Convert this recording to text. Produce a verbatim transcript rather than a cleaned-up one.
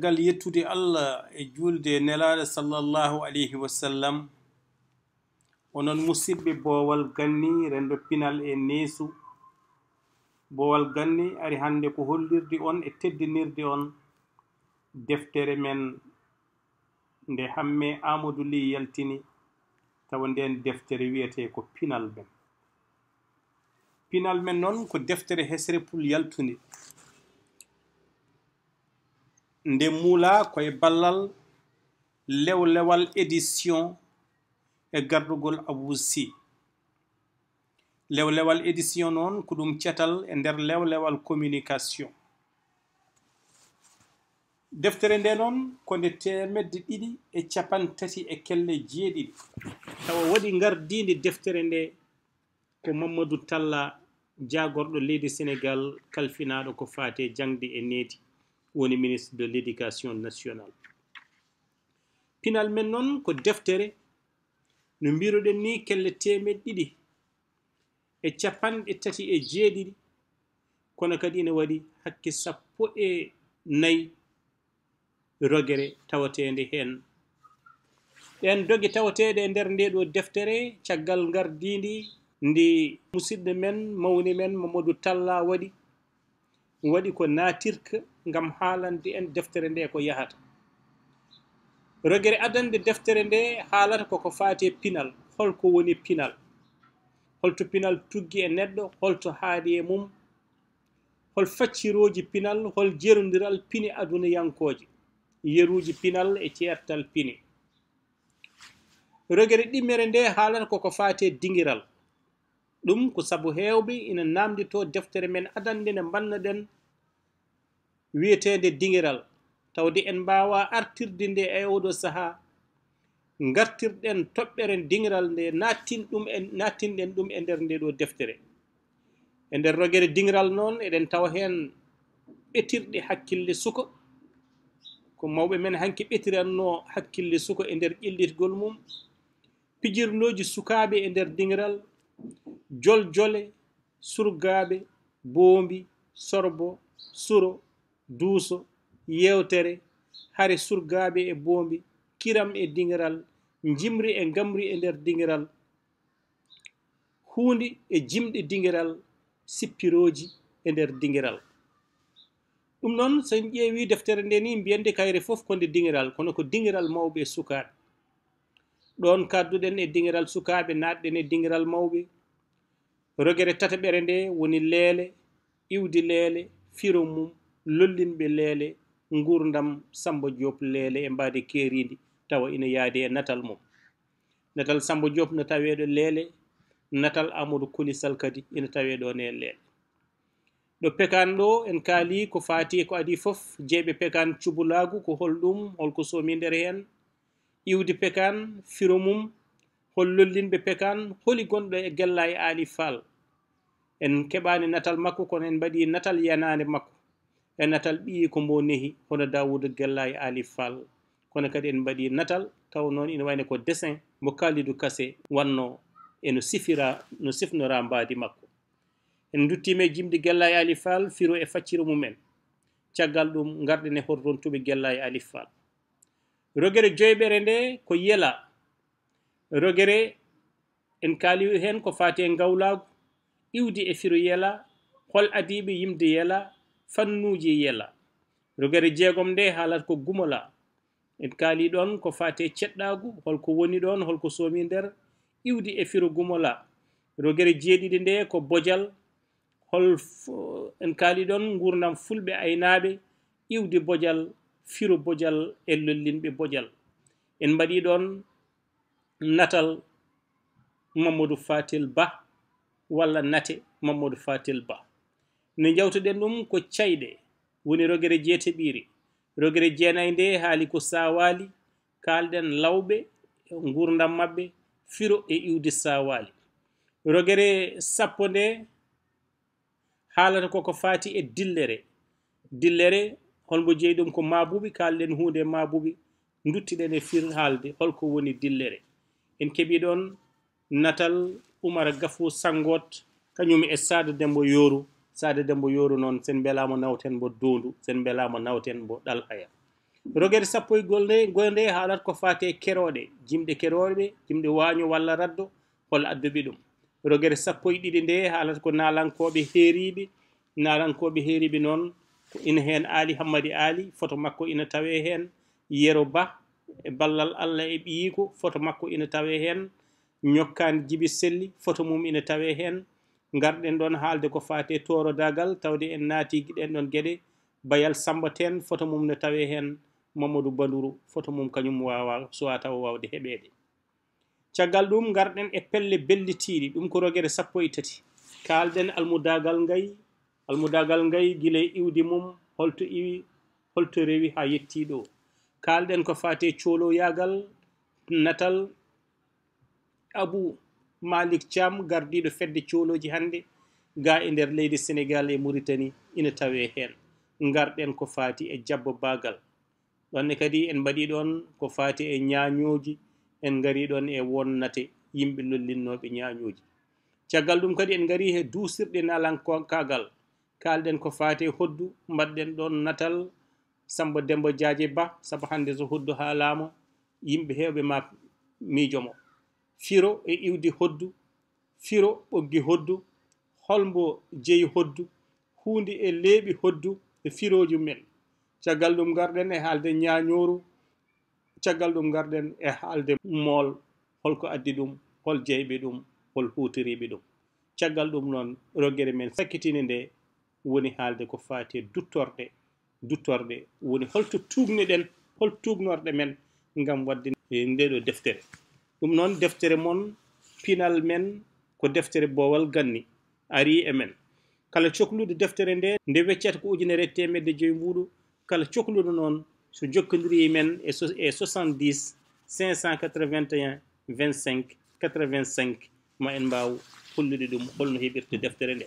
Gal yettude Allah e juulde e Nelaaɗo sallallahu alayhi wa sallam. Onon musidɓe Boowal Ganni, renndo pinal e neesu. Boowal Ganni ari hannde ko hollirde on e teddinirde on deftere men nde Hammee Aamadu Lih yaltini, tawa ndeen deftere wiyetee ko Pinal Men. Pinal Men noon ko deftere hesre pul yaltunde. Nde muulaa ko e ballal Lewlewal Édition e gardugol Abou Sy. Lewlewal Édition noon ko ɗum catal e nder Lewlewal Communication. Deftere nde noon ko nde teemedde ɗiɗi e cappanɗe tati e kelle jeeɗiɗi, tawa waɗi ngardiinde deftere nde ko Mamadou Talla, jaagorɗo leydi Senegaal, kalfinaaɗo ko faati e jaŋde e needi, woni ministre de l'Éducation nationale. Pinal Men noon ko deftere, no mbiruɗen ni, kelle teemedde ɗiɗi e cappanɗe tati e jeeɗiɗi, kono kadi ina waɗi hakke sappo e nayi rogere tawateende heen. Ɗeen doge tawateeɗe e nder ndee ɗoo deftere, caggal ngardiindi ndi musidɗo men, mawni men, Mamadou Talla waɗi, waɗi ko naatirka ngam haalande en deftere nde ko yahata. Rogere adannde deftere nde haalata ko ko faati e pinal. Holko woni pinal? Holto pinal tuggi e neɗɗo? Holto haaɗi e mum? Hol faccirooji pinal? Hol jerondiral pine adunayankooje? Yeruuji pinal e ceertal pine. Rogere ɗimmere nde haalata ko ko faati e dingiral. Ɗum ko sabu heewɓe ina naamnditoo deftere men adannde nde mbannoɗen wiyeteende Dingiral, tawde en mbaawaa artirde nde e ooɗoo sahaa. Ngartirɗen toɓɓere dingiral nde, naattin ɗum en, naattinɗen ɗum e nder ndee ɗoo deftere. E nder rogere dingiral noon, eɗen tawa heen ɓetirɗe hakkille suka, ko mawɓe men hanki ɓetiranno hakkille suka e nder ƴellitgol mum. Pijirlooji sukaaɓe e nder dingiral, joljole, surgaaɓe, boombi, sorbo, suro, duuso, yeewtere, hare surgaaɓe e boombi, kiram e dingiral, njimri e ngamri e nder dingiral, huunde e jimɗe dingiral, sippirooji e nder dingiral. Ɗum noon, so en ƴeewii deftere nde ni, mbiyen nde kayre fof ko nde dingiral, kono ko dingiral mawɓe e sukaaɓe. Ɗoon kadduɗen e dingiral sukaaɓe, naatɗen e dingiral mawɓe. Rogere tataɓere nde woni leele, iwdi leele, firo mum, lollinɓe leele, nguurndam Samba Diop leele e mbaadi keeriindi, tawa ina yaadi e natal mum. Natal Samba Diop no tawee ɗo leele, natal Amadou Koli Sall kadi ina tawee ɗoon e leele. Ɗo pekaan ɗo, en kaali ko faati e ko adii fof, jeyɓe pekaan cubulaagu, ko hol ɗum, holko soomi nder heen? Iwdi pekaan, firo mum, hol lollinɓe pekaan, holi gonɗo e Gellaayi Aali Faal? En keɓaani natal makko, kono en mbaɗii natal yanaande makko, e natal ɓiyiiko mbo nehi, hono Daawuuda Gellaayi Aali Faal. Kono kadi en mbaɗii natal, taw noon ina wayno ko dessin mo Kalidou Kassé waɗno, e no sifira, no sifnora mbaadi makko. En nduttiima e jimɗi Gellaayi Aali Faal, firo e facciro mum en. Caggal ɗum, ngarɗen e hoto rontuɓe Gellaayi Aali Faal. Rogere joyɓere nde ko yela. Rogere, en kaali heen ko faati e ngawlaagu, iwdi e firo yela, hol adiiɓe yimde yela, fannuuji yela. Rogere jeegom nde haalat ko gumola. En kaali ɗoon ko faati e ceɗɗaagu, holko woni ɗoon, holko soomi nder, iwdi e firo gumola. Rogere jeeɗiɗi nde ko bojal, hol f-, en kaali ɗoon nguurndam fulɓe aynaaɓe, iwdi bojal, firo bojal e lollinɓe bojal. En mbaɗii ɗoon natal Mamadou Fatel Ba, walla nate Mamadou Fatel Ba. Nde njawtuɗen ɗum ko cayɗe, woni rogere jeetati ɓiire. Rogere jeenayi nde haali ko saawaali, kaalɗen lawɓe, nguurndam maɓɓe, firo e iwdi saawaali. Rogere sappo nde haalata koko faati e dillere. Dillere, holmo jeyi ɗum ko maabuɓe, kaalɗen huunde e maabuɓe, nduttiɗen e fir haalde holko woni dillere. En keɓii ɗoon natal Umar Gafuu Sanngoot, kañum e Saada Demmbo Yooru. Saada Demmbo Yooru noon, sen mbelaama nawten mbo Doondu, sen mbelaama nawten mbo Ɗalhaya. Rogere sappo e go'o nde, go'o nde haalat ko faati e kerooɗe, jimɗe kerooɗe, jimɗe waaño walla raddo, hol adduɓe ɗum. Rogere sappo e ɗiɗi nde haalat ko naalankooɓe heeriiɓe, naalankooɓe heeriiɓe noon, ko ina heen Aali Hammadi Aali, foto makko ina tawee heen, Yero Bah, e ballal Allah e ɓiyiiko, foto makko ina tawee heen, Ñokkaan Jibi Selli, foto mum ina tawee heen. Ngarɗen ɗoon haalde ko faati e toorodaagal, tawde en naati ɗeen ɗoon geɗe. Bayal Sammba Teen, foto mum no tawee heen. Mamadou Banduru, foto mum kañum waawaa, suwaa tawa waawde heɓeede. Caggal ɗum, ngarɗen e pelle bellitiiɗi, ɗum ko rogere sappo e tati. Kaalɗen almudaagal ngay, almudaagal ngay gila e iwdi mum, holto iwi, holto rewi haa yettii ɗo. Kaalɗen ko faati e cooloyaagal, natal, Abou Malick Thiam, gardiiɗo fedde coolooji hannde, gaa e nder leydi Senegaal e Muritani, ina tawee heen. Ngarɗen ko faati e jabbo baagal. Ɗoon ne kadi en mbaɗii ɗoon ko faati e ñaañooji, en ngarii ɗoon e won nate yimɓe lollinnooɓe ñaañooji. Caggal ɗum kadi en ngarii he duusirɗe naalankaagal. Kaalɗen ko faati e hoddu, mbaɗɗen ɗoon natal Sammba Demmba Jaaje Bah, sabu hannde so hoddu haalaama, yimɓe heewɓe ma miijo mo. Firo e iwdi hoddu, firo ɓoggi hoddu, hol mbo jeyi hoddu, huunde e leeɓi hoddu e firooji mum en. Caggal ɗum ngarɗen e haalde ñaañooru, caggal ɗum ngarɗen e haalde mool, hol ko addi ɗum, hol jeyɓe ɗum, hol huutoriiɓe ɗum. Caggal ɗum noon, rogere men sakkitiinde nde woni haalde ko faati e duttorɗe, duttorɗe woni holto tuugnuɗen, hol tuugnorɗe men ngam waɗde nde ɗo deftere. Ɗum noon, deftere mon, pinal men, ko deftere Boowal Ganni, arii e men. Kala cokluɗo deftere nde, nde weccata ko ujunere e teemedde joyi mbuuɗu, kala cokluɗo noon, so jokkondirii e men e so-, e soixante-dix, cinq cent quatre-vingt-un, vingt-cinq, quatre-vingt-cinq, ma en mbaaw hollude ɗum hol no heɓirte deftere nde.